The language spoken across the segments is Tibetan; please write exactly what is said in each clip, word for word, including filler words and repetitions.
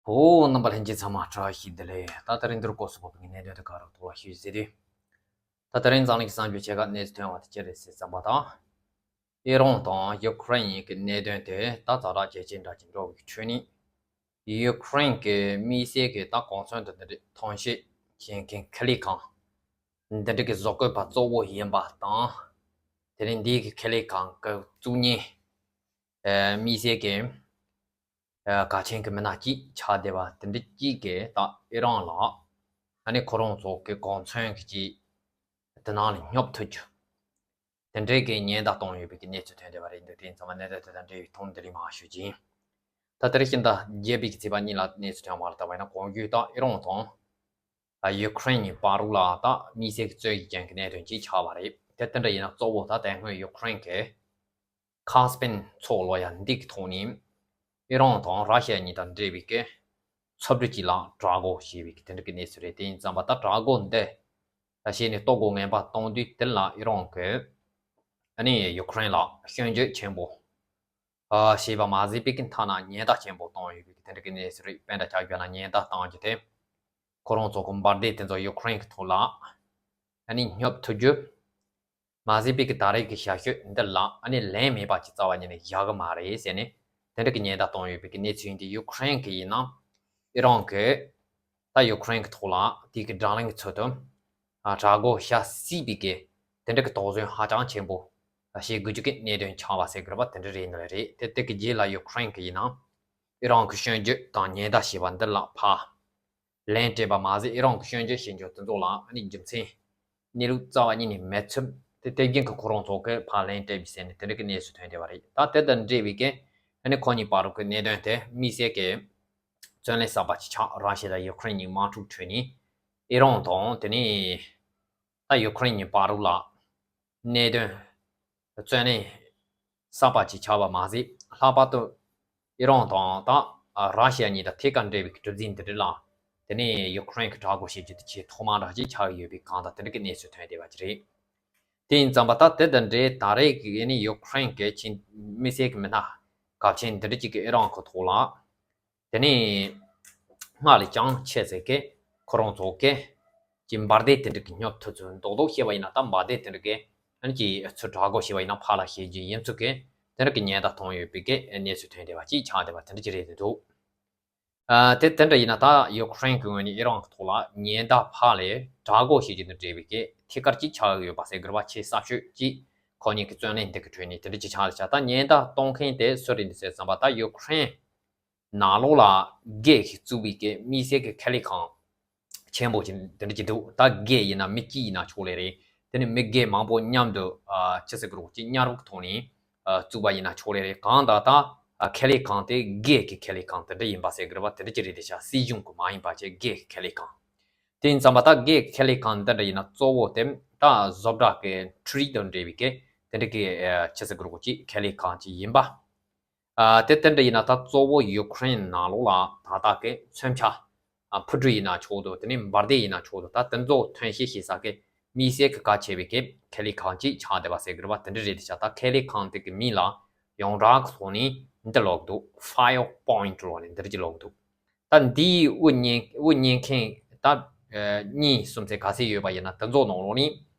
ཨོ། རྣམ་པ་ལྷན་རྒྱས་ཚང་མ་བཀྲ་ཤིས་བདེ་ལེགས། ད་དེ་རིང་འདིར་སྐོར་སུ་བབས་པའི་གནད་དོན་དེ་ག་རུ་ཐོག་ལ་ཞུས་ཟེར་དུས། ད་དེ་རིང་འཛམ་གླིང་གི་གསར་འགྱུར་ཆེ་ཁག་གནས་ཚུལ་ཐོན་པ་དེ་ཅི་རེད་ཟེར་བསམ་པ་དང་། ཨི་རན་དང་ཡུ་ཁུ་རེན་གཉིས་ཀྱི་གནད་དོན་དེ་ད་ཛ་དྲག་ཇེ་ཆེ་འགྲོ་བཞིན་འགྲོ་བའི་ཁྲོད་ནས། ཡུ་ཁུ་རེན་གྱི་དམིགས་བསལ་གྱི་ད་གོ་མཚོན་དུ་འདི་འདྲའི་ཐོན་སྐྱེད་བྱེད་མཁན་ཁེ་ལས་ཁང་འདི་འདྲ་གི་བཟོ་བཀོད་པ་གཙོ་བོ་ཡིན་པ་དང་། དེ་ནས་འདིའི་གི་ཁེ་ལས་ཁང་གི་བཙུགས་མཁན་དམིགས་བསལ་གྱི་གལ་ཆེན་གྱི་མི་སྣ་གཅིག་ཆགས་བསྡད་པ་དེ་འདྲ་གཅིག་གིས་ད་ཨི་རན་ལ་ཨ་ནི་ཁོ་རང་ཚོ་གི་གོ་མཚོན་གྱི་ཅིག་དེ་ནང་ལ་སྙོབ་ཐུབ་རྒྱུ་དེ་འདྲའི་གི་ཉེན་བརྡ་གཏོང་ཡོད་པའི་གི་གནས་ཚུལ་ཐོན་བསྡད་པ་རེད་འདུག་དེ་ཡིན་ཙང་མ་གནད་དོན་དེ་དང་འབྲེལ་བའི་ཐོག་འདི་རིང་མར་ཞུ་རྒྱུ་ཡིན། ད་དེ་རིང་ཕྱི་ཟླ་བརྒྱད་པའི་གི་ཚེས་པ་གཉིས་ལ་གནས་ཚུལ་ཐོན་པ་ལ་ལྟ་བ་ཡིན་ན། གོང་ཞུས་ལྟར་ཨི་རན་དང་ཡུ་ཁུ་རེན་གཉིས་བར་ལ་ད་དམིགས་བསལ་གྱི་རྩོད་གཞི་ཅན་གྱི་གནད་དོན་ཅིག་ཆགས་པ་རེད། དེ་དེ་འདྲ་ཡིན་ན་གཙོ་བོ་ད་དེ་སྔོན་ཡུ་ཁུ་རེན་གྱི་ཁ་སྤེན་མཚོ་ལོ་ཡ་འདི་གི་ཐོག་ནས་ཨི་རན་དང་ར་ཤི་ཡ་གཉིས་དང་འབྲེལ་བའི་གི་འཚམས་འདྲི་ཅིག་ལ་གྲོས་འགོ་ཞེས་པའི་གི་དེ་འདྲ་གི་གནས་ཚུལ་རེད། དེ་ཡིན་ཙང་མ་ད་གྲོས་འགོ་འདི་ད་བྱས་ནས་གཏོར་སྒོ་ངན་པ་གཏོང་དུས་དེ་ལ་ཨི་རན་གྱིས་ཨ་ནི་ཡུ་ཁུ་རེན་ལ་སྐྱོན་བརྗོད་ཆེན་པོ་ཨ་བྱས་པ་མ་ཟད་པའི་གི་མཐའ་ན་ཉེན་བརྡ་ཆེན་པོ་བཏང་ཡོད་པའི་གི་དེ་འདྲ་གི་གནས་ཚུལ་རེད། དཔེ་འདྲ་ཆ་བཞག་ན་ཉེན་བརྡ་བཏང་རྒྱུ་དེ་ཁོ་རང་ཚོ་གི་འབར་མདེལ་དེ་ཚོ་ཡུ་ཁུ་རེན་གྱི་ཐོག་ལ་ཨ་ནི་སྙོབ་ཐུབ་རྒྱུ། མ་ཟད་པའི་གི་ད་རེས་ཀྱི་ཞབས་ཞུ་འདི་ལ་ཨ་ནི་ལན་མེད་པ་ཅིག་རྩ་བ་ཉིད་ནས་བཞག་གི་མ་རེད་ཟེར་ནས་དེ་འདྲ་གི་ཉེན་བརྡ་བཏང་ཡོད་པའི་གི་གནས་ཚུལ་ཡིན་ཏེ། ཡུ་ཁུ་རེན་གྱི་ཡིན་ན་ཨི་རན་གྱིས་ད་ཡུ་ཁུ་རེན་གྱི་ཐོག་ལ་དེའི་གི་དགྲ་ལན་གྱི་ཚུལ་དུ་ཨ་གྲོས་འགོ་བཞག་སྲིད་པའི་གི་དེ་འདྲ་གི་དོགས་ཟོན་ཧ་ཅང་ཆེན་པོ་བྱེད་དགོས་རྒྱུ་གི་གནད་དོན་ཆགས་པ་ཟེར་དགོས་པ་དེ་འདྲ་རེད། འདི་ལ་རེད་དེ། དེ་གི་རྗེས་ལ་ཡུ་ཁུ་རེན་གྱི་ཡིན་ན་ཨི་རན་གྱི་སྐྱོན་བརྗོད་དང་ཉེན་བརྡ་བྱས་པ་འདི་ལ་ཕར་ལན་སྤྲད་པ་མ་ཟད་ཨི་རན་གྱི་སྐྱོན་བརྗོད་བྱེད་རྒྱུ་དེ་ཚོ་ལ་ཨ་ནི་རྒྱུ་མཚན་གནས་ལུགས་རྩ་བ་ཉིད་ནས་མེད་ཚུལ་དེ་དེ་བཞིན་གྱི་ཁོ་རང་ཚོ་གིས་ཕར་ལན་སྤྲད་པའི་ཟེར་ནས་དེ་འདྲ་གི་གནས་ཚུལ་ཐོན་བསྡད་པ་རེད། ད་དེ་དང་འབྲེལ་བའི་གི་ཨ་ནི་ཁོ་གཉིས་བར་གྱི་གནད་དོན་དེ་དམིགས་བསལ་གྱི་བརྩོན་ལེན་གསར་པ་ཅིག་ཆགས། ར་ཤི་ཡ་དང་ཡུ་ཁུ་རེན་གཉིས་དམག་འཁྲུག་ཁྲོད་ནས་ཨི་རན་དང་དེ་ནས་ད་ཡུ་ཁུ་རེན་གཉིས་བར་ལ་གནད་དོན་བརྩོན་ལེན་གསར་པ་ཅིག་ཆགས་པ་མ་ཟད། ལྷག་པར་དུ་ཨི་རན་དང་ད་ར་ཤི་ཡ་གཉིས་དང་ཐད་ཀར་འབྲེལ་བའི་གྲུ་གཟིངས་འདི་འདྲ་ལ་དེ་ནས་ཡུ་ཁུ་རེན་གྱིས་གྲོས་འགོ་བྱེད་རྒྱུ་དེ་ཆེས་ཐོག་མ་འདྲ་ཅིག་ཆགས་ཡོད་པའི་སྒང་དང་དེ་འདྲ་གི་གནས་ཚུལ་ཐོན་བསྡད་པ་ཅིག་རེད། དེ་ཡིན་ཙང་མ་ད་དེ་དང་འབྲེལ་ད་རེས་ཀྱི་ཨ་ནི་ཡུ་ཁུ་རེན་གྱི་ཆེས་དམིགས་བསལ་གྱི་མི་སྣ་གལ་ཆེན་འདི་འདྲ་ཅིག་གིས་ཨི་རན་གྱི་ཐོག་ལ་དེ་ནས་སྔར་ལས་ཀྱང་ཆེ་ཟེར་གི་ཁོ་རང་ཚོ་གི་ཀྱི་འབར་མདེལ་དེ་འདྲ་གི་སྙོབ་ཐུབ་ཚུལ་རྡོག་རྡོག་བཤད་པ་ཡིན་ན། ད་འབར་མདེལ་དེ་འདྲ་གི་ཨ་ནི་ཀྱི་ཚུར་གྲོས་འགོ་བྱས་པ་ཡིན་ན་ཕར་ལ་བྱེད་རྒྱུ་ཡིན་ཚུལ་གི་དེ་འདྲ་གི་ཉེན་བརྡ་གཏོང་ཡོད་པའི་གི་གནས་ཚུལ་ཐོན་བསྡད་པ་ཅིག་ཆགས་བསྡད་པ་དེ་འདྲ་ཅིག་རེད་འདུག་ཨ་དེ་དེ་འདྲ་ཡིན་ན་ད་ཡུ་ཁུ་རེན་གྱི་ངོས་ནས་ཨི་རན་གྱི་ཐོག་ལ་ཉེན་བརྡ་ཕར་ལ་གྲོས་འགོ་བྱེད་རྒྱུ་དང་འབྲེལ་བའི་གི་ཐད་ཀར་ཅིག་ཆགས་ཡོད་པ་ཟེར་དགོས་རེད་པ། ཆེས་གསར་ཤོས་ཅིག་ཁོ་གཉིས་ཀྱི་བརྩོན་ལེན་འདི་གི་ཁྲོད་ནས་དེ་འདྲ་ཅིག་ཆགས་ལ་ཆགས། ད་ཉེན་བརྡ་གཏོང་མཁན་དེ་སུ་རེད་འདུག་ཟེར་བསམ་པ། ད་ཡུ་ཁུ་རེན་ནང་ལོགས་ལ་སྒེར་གྱིས་བཙུགས་པའི་གི་དམིགས་བསལ་གྱི་ཁེ་ལས་ཁང་ཆེན་པོ་ཅིག་དེ་འདྲ་ཅིག་འདུག་ད་སྒེར་ཡིན་ན་མི་གཅིག་ཡིན་ན་ཆོག་ལེ་རེད། དེ་ནི་མི་སྒེར་མང་པོ་མཉམ་དུ་ཨ་ཅི་ཟེར་དགོས་རེད། ཅིག་མཉམ་རུབ་ཀྱི་ཐོག་ནས་ཨ་བཙུགས་པ་ཡིན་ན་ཆོག་ལེ་རེད། གང་ལྟར་ད་ཨ་ཁེ་ལས་ཁང་དེ་སྒེར་གྱི་ཁེ་ལས་ཁང་དེ་འདྲ་ཡིན་པ་ཟེར་དགོས་རེད་པ། དེ་འདྲ་ཅིག་རེད་དེ་ཤག་སྲིད་གཞུང་གི་མ་ཡིན་པ་བྱས་སྒེར་གྱི་ཁེ་ལས་ཁང་། དེ་ཡིན་ཙང་མ་ད་སྒེར་གྱི་ཁེ་ལས་ཁང་འདི་འདྲ་ཡིན་ན་གཙོ་བོ་དེ་ད་བཟོ་གྲྭ་གི་འཕྲུལ་རིག་དང་འབྲེལ་བའི་གི་དེ་འདྲ་གི་ཨ་ཅི་ཟེར་དགོས་རེད། ཅིག་ཁེ་ལས་ཁང་ཅིག་ཡིན་པ། ཨ་དེ་དེ་འདྲ་ཡིན་ན་ད་གཙོ་བོ་ཡུ་ཁུ་རེན་ནང་ལོགས་ལ་ད་ལྟ་གི་མཚོན་ཆ་ཨ་འཕུར་གྲུ་ཡིན་ན་ཆོག་འདུག་དེ་ནས་འབར་མདེལ་ཡིན་ན་ཆོག་འདུག་ད་དེ་ཚོ་ཐོན་སྐྱེད་བྱེད་ས་གི་དམིགས་བསལ་གྱི་གལ་ཆེ་བའི་གི་ཁེ་ལས་ཁང་ཅིག་ཆགས་བསྡད་པ་ཟེར་དགོས་རེད་པ། དེ་འདྲ་རེད་དེ་ཤག་ད་ཁེ་ལས་ཁང་དེ་གི་མིང་ལ་ཡོངས་གྲགས་ཀྱི་ཐོག་ནས་འདི་ལབ་འདུག Five Point ལབ་ནས་འདི་འདྲ་ཅིག་ལབ་འདུག་ད་འདིའི་དབུ་བརྙེས་དབུ་བརྙེས་མཁན་ད་ཨ་གཉིས་གསུམ་ཚེ་ག་ཚད་ཡོད་པ་ཡིན་ན་དེ་ཚོ་ནང་ལོགས་ནས་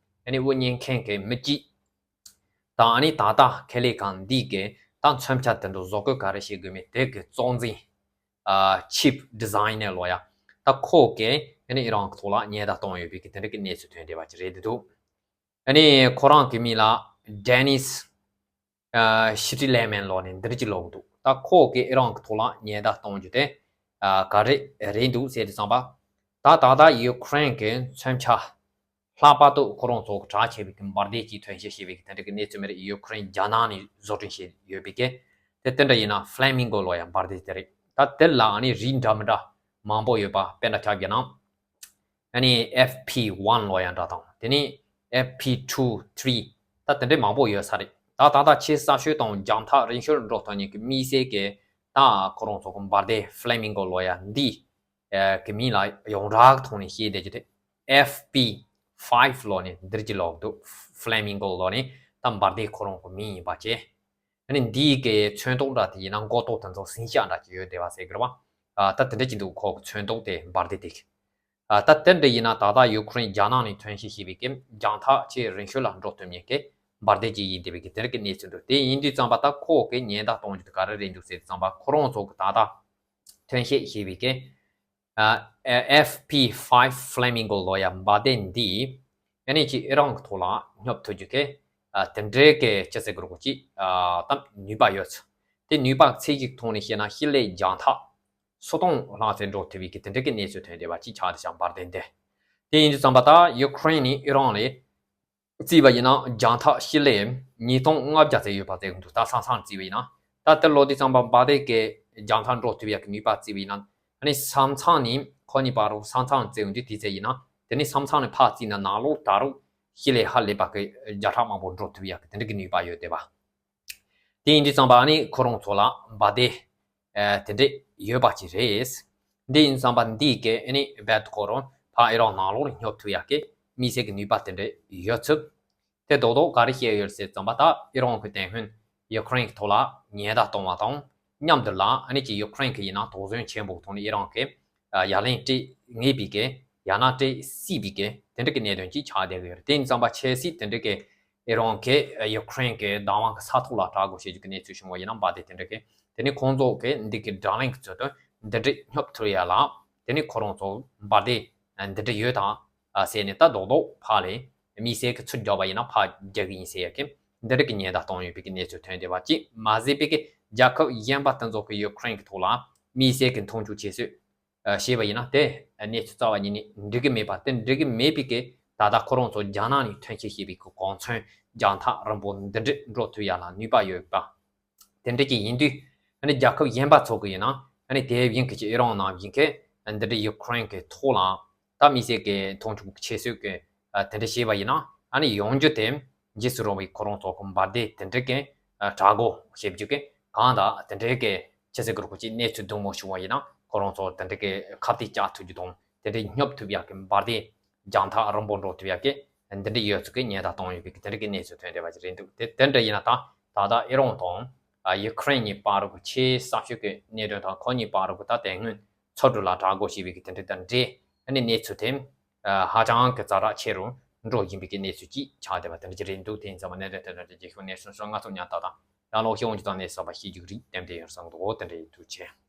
ཨ་ནི་དབུ་བརྙེས་མཁན་གྱི་མི་གཅིག་དང་། ཨ་ནི་ད་ལྟ་ཁེ་ལས་ཁང་འདི་གི་ད་མཚོན་ཆ་དེ་ཚོ་བཟོ་བཀོད་ག་རེ་བྱེད་དགོས་མིན་དེ་གི་གཙོ་འཛིན་ཨ་Chief Designer ལབ་ཡ། ད་ཁོ་གིས་ཨ་ནི་ཨི་རན་གྱི་ཐོག་ལ་ཉེན་བརྡ་གཏོང་ཡོད་པའི་གི་དེ་འདྲ་གི་གནས་ཚུལ་ཐོན་བསྡད་པ་ཅིག་རེད་འདུག་ཨ་ནི་ཁོ་རང་གི་མིང་ལ་Dennis ཨ་Schneiderman ལབ་ནས་འདི་འདྲ་ཅིག་ལབ་འདུག་ད་ཁོ་གིས་ཨི་རན་གྱི་ཐོག་ལ་ཉེན་བརྡ་གཏོང་རྒྱུ་དེ་ཨ་ག་རེ་རེད་འདུག་ཟེར་དུས་ཙམ་པ། ད་ད་ལྟ་ཡུ་ཁུ་རེན་གྱི་མཚོན་ཆ་ལྷག་པར་དུ་ཁོ་རང་ཚོ་གྲགས་ཆེ་བའི་གི་འབར་མདེལ་གྱི་ཐོན་སྐྱེད་བྱས་པའི་གི་དེ་འདྲ་གི་གནས་ཚུལ་མི་རིགས། ཡུ་ཁུ་རེན་རྒྱ་ནག་ནས་བཟོ་སྐྲུན་བྱས་ཡོད་པའི་གི་དེ་དེ་འདྲ་ཡིན་ན་Flamingo ལབ་ཡ་འབར་མདེལ་དེ་རེད། ད་དེ་ལ་ཨ་ནི་རིགས་འདྲ་མི་འདྲ་མང་པོ་ཡོད་པ། དཔེར་ན་ཆ་བཞག་ན་ཨ་ནི་F P one ལབ་ཡ་འདྲ་དང་། དེ་ནས་F P two, three ད་དེ་འདྲའི་མང་པོ་ཡོད་ས་རེད། ད་ད་ལྟ་ཆེས་གསར་ཤོས་དང་རྒྱང་ཐག་རིང་ཤོས་འགྲོ་ཐུབ་མཁན་གྱི་དམིགས་བསལ་གྱི་ད་ཁོ་རང་ཚོ་གི་འབར་མདེལ་Flamingo ལབ་ཡ་འདི་ཨ་གི་མིང་ལ་ཡོངས་གྲགས་ཐོག་ནས་བཤད་བསྡད་རྒྱུ་དེ་F P five ལབ་ནས་འདིར་གྱི་ལབ་འདུག Flamingo ལབ་ནས་ད་འབར་མདེལ་ཁོ་རང་གི་མིང་ཡིན་པ་བྱས། ཨ་ནི་འདིའི་གི་ཚོན་མདོག་འདྲ་དེ་ཡིན་ན་མགོ་ཏོག་དེ་ཚོ་ཟིང་ཤག་འདྲ་ཅིག་ཡོད་བསྡད་པ་ཟེར་གི་རེད་པ། ཨ་ད་དེ་འདྲ་ཅིག་འདུག་ཁོ་གི་ཚོན་མདོག་དེ་འབར་མདེལ་དེ་གི། ཨ་ད་དེ་འདྲ་ཡིན་ན་ད་ལྟ་ཡུ་ཀེ་རེན་རྒྱ་ནག་ནས་ཐོན་སྐྱེད་བྱས་པའི་གི་རྒྱང་ཐག་ཆེས་རིང་ཤོས་ལ་འགྲོ་ཐུབ་མཁན་གི་འབར་མདེལ་ཅིག་ཡིན་བསྡད་པའི་གི་དེ་འདྲ་གི་གནས་ཚུལ་འདུག་དེ་ཡིན་དུས་ཙམ་པ་ད་ཁོ་གི་ཉེན་བརྡ་གཏོང་རྒྱུ་དེ་ག་རེ་རེད་འདུག་ཟེར་དུས་ཙམ་པ་ཁོ་རང་ཚོ་གི་ད་ལྟ་ཐོན་སྐྱེད་བྱས་པའི་གི་ཨ་ཨེཕ་པི་ཕའིབ་Flamingo ལབ་ཡ་འབར་མདེལ་འདི་ཨ་ནི་ཅིག་ཨི་རན་གི་ཐོག་ལ་སྙོབ་ཐུབ་རྒྱུ་གི་ཨ་དེ་འདྲའི་གི་ཅི་ཟེར་དགོས་རེད་གོ་ཅིག་ཨ་ད་ནུས་པ་ཡོད་ཚུལ། དེ་ནུས་པ་ཚད་གཞི་གི་ཐོག་ནས་བཤད་ན་ཞི་ལི་རྒྱང་ཐག་སོ་སྟོང་ལྷག་ཙམ་འགྲོ་ཐུབ་པའི་གི་དེ་འདྲ་གི་གནས་ཚུལ་ཐོན་བསྡད་པ་ཅིག་ཆགས་བསྡད་ཤག་འབར་མདེལ་འདི། དེ་ཡིན་དུས་ཙམ་པ་ད་ཡུ་ཀེ་རེན་ནས་ཨི་རན་ལ་བརྩིས་པ་ཡིན་ན་རྒྱང་ཐག་ཞི་ལི་ཉིས་སྟོང་ལྔ་བརྒྱ་ཙམ་ཡོད་པ་བརྩི་གི་འདུག་ད་ས་མཚམས་བརྩིས་པ་ཡིན་ན། ད་དེ་ལོ་དུས་ཙམ་པ་འབར་མདེལ་གི་རྒྱང་ཐག་འགྲོ་ཐུབ་ཡག་གི་ནུས་པ་བརྩིས་པ་ཡིན་ན། ཨ་ནི་ས་མཚམས་ནས་ཁོ་གཉིས་བར་དུ་ས་མཚམས་བརྩི་ཡོང་དུས་དེ་ཚད་ཡིན་ན། དེ་ནི་ས་མཚམས་ནས་ཕར་བརྩིས་ན་ནང་ལོགས་ད་རུང་ཞི་ལི་ཧ་ལས་པ་གི་བརྒྱ་ཕྲག་མང་པོ་འགྲོ་ཐུབ་ཡག་གི་དེ་འདྲ་གི་ནུས་པ་ཡོད་བསྡད་པ། དེ་ཡིན་དུས་ཙམ་པ་ཨ་ནི་ཁོ་རང་ཚོ་ལ་འབར་མདེལ་ཨ་དེ་འདྲས་ཡོད་པ་ཅིག་རེད། འདི་ཡིན་ཙམ་པ་འདི་གི་ཨ་ནི་རྦད་ཁོ་རང་ཕར་ཨི་རན་ནང་ལོགས་ལ་སྙོབ་ཐུབ་ཡག་གི་དམིགས་བསལ་གྱི་ནུས་པ་དེ་འདྲས་ཡོད་ཚུལ། དེ་རྡོག་རྡོག་ག་རེ་བཤད་ཡོད་ཟེར་ཙམ་པ་ད་ཨི་རན་གྱི་དེ་སྔོན་ཡུ་ཀེ་རེན་གྱི་ཐོག་ལ་ཉེན་བརྡ་གཏོང་བ་དང་མཉམ་དུ་ལ་ཨ་ནི་ཅིག་ཡུ་ཀེ་རེན་གྱི་ཡིན་ན་དོགས་ཟོན་ཆེན་པོ་གི་ཐོག་ནས་ཨི་རན་གྱི་ཡ་ལན་སྤྲད་ངེས་པའི་གི་ཡང་ན་སྤྲད་སྲིད་པའི་གི་དེ་འདྲ་གི་གནད་དོན་ཅིག་ཆགས་བསྡད་ཀྱི་ཡོད་རེད། དེ་ཡིན་ཙམ་པ་ཆབ་སྲིད་དེ་འདྲ་གི་ཨི་རན་གྱིས་ཡུ་ཀེ་རེན་གྱི་བདག་དབང་གི་ས་ཐོག་ལ་དྲག་རྒོལ་བྱེད་རྒྱུ་གི་གནས་ཚུལ་བྱུང་བ་ཡིན་ན་འབར་མདེལ་དེ་འདྲ་གི་དེ་ནི་ཁོང་ཚོ་གི་འདི་གི་བགྲོ་གླེང་གི་ཚུལ་དུ་འདི་འདྲ་སྙོབ་ཐུབ་ཡ་ལ་དེ་ནི་ཁོ་རང་ཚོ་འབར་མདེལ་འདི་འདྲ་ཡོད་དང་ཟེར་ནས་ད་རྡོག་རྡོག་ཕར་ལ་དམིགས་བསལ་གྱི་ཚུར་རྒྱག་པ་ཡིན་ན་ཕར་རྒྱག་གི་ཡིན་ཟེར་ཡ་གི་འདི་འདྲ་གི་ཉེན་བརྡ་གཏོང་ཡོད་པའི་གི་གནས་ཚུལ་ཐོན་བསྡད་པ་གཅིག་མ་ཟད་པའི་གི་རྒྱལ་ཁབ་གཞན་པ་དེ་ཚོ་གི་ཡུ་ཀེ་རེན་གྱི་ཐོག་ལ་དམིགས་བསལ་གྱི་མཐོང་ཆུང་བྱེད་སྲོལ། ཨ་ཞེས་པ་ཡིན་ན་དེ་གནས་ཚུལ་རྩ་བ་ཉིད་ནས་འགྲིག་གི་མེད་པ་དེ་འགྲིག་གི་མེད་པའི་གི་ད་ལྟ་ཁོ་རང་ཚོ་རྒྱ་ནག་ནས་ཐོན་སྐྱེད་བྱས་པའི་གི་གོ་མཚོན་རྒྱང་ཐག་རིང་པོ་འདི་འདྲ་འགྲོ་ཐུབ་ཡ་ལ་ནུས་པ་ཡོད་པ། དེ་འདྲ་ཅིག་ཡིན་དུས་ཨ་ནི་རྒྱལ་ཁབ་གཞན་པ་ཚོ་གི་ཡིན་ན་ཨ་ནི་དེ་བཞིན་གི་ཅིག་ཨི་རན་ནང་བཞིན་གི་འདི་འདྲ་ཡུ་ཀེ་རེན་གི་ཐོག་ལ་ད་དམིགས་བསལ་གི་མཐོང་ཆུང་བྱེད་སྲོལ་གི་དེ་འདྲ་བྱས་པ་ཡིན་ན་ཨ་ནི་ཡོང་རྒྱུ་དེ་འཇིགས་སུ་རུང་བའི་ཁོ་རང་ཚོ་གི་འབར་མདེལ་དེ་འདྲ་གི་དྲག་རྒོལ་བྱེད་རྒྱུ་གི་གང་ལྟར་དེ་འདྲའི་གི་ཅི་ཟེར་དགོས་རེད་གོ་ཅིག་གནས་ཚུལ་སྡུག་མོ་བྱུང་བ་ཡིན་ན་ཁོ་རང་ཚོ་དེ་འདྲའི་གི་ཁ་གཏད་བཅག་ཐུབ་རྒྱུ་དང་དེ་འདྲའི་སྙོབ་ཐུབ་ཡག་གི་འབར་མདེལ་རྒྱང་ཐག་རིང་པོ་འགྲོ་ཐུབ་ཡག་གི་འདི་འདྲའི་ཡོད་ཚུལ་གི་ཉེན་བརྡ་གཏོང་ཡོད་པའི་གི་དེ་འདྲའི་གི་གནས་ཚུལ་ཐོན་བསྡད་པ་ཅིག་རེད་འདུག་དེ་དེ་འདྲ་ཡིན་ན་ད་ད་ལྟ་ཨི་རན་དང་ཡུ་ཀེ་རེན་གཉིས་བར་གི་ཆེས་གསར་ཤོས་གི་གནད་དོན་དང་ཁོ་གཉིས་བར་གི་ད་དེ་སྔོན་མཚོ་གྲུ་ལ་དྲག་རྒོལ་བྱས་པའི་གི་དེ་འདྲ་དང་འབྲེལ་ཨ་ནི་གནས་ཚུལ་དེ་ཧ་ཅང་གི་ཛ་དྲག་ཆེ་རུ་འགྲོ་བཞིན་པའི་གི་གནས་ཚུལ་ཅིག་ཆགས་བསྡད་པ་དེ་འདྲ་ཅིག་རེད་འདུག་དེ་ཡིན་ཙང་མ་གནད་དོན་དེ་འདྲ་ཅིག་རྒྱལ་ཤོག་གནས་ཚུལ་སོགས་ང་ཚོ་ཉར་ལྟ་དང་ཡང་ལོག་ཤེས་འོང་རྒྱུ་དང་གནས་ཚུལ་པ་ཤེས་རྒྱུ་རིགས་ལྡན་དེ་ཡོད་བསམ་འདུག་དེ་འདྲ་ཡིན་ཐུགས་རྗེ་ཆེ།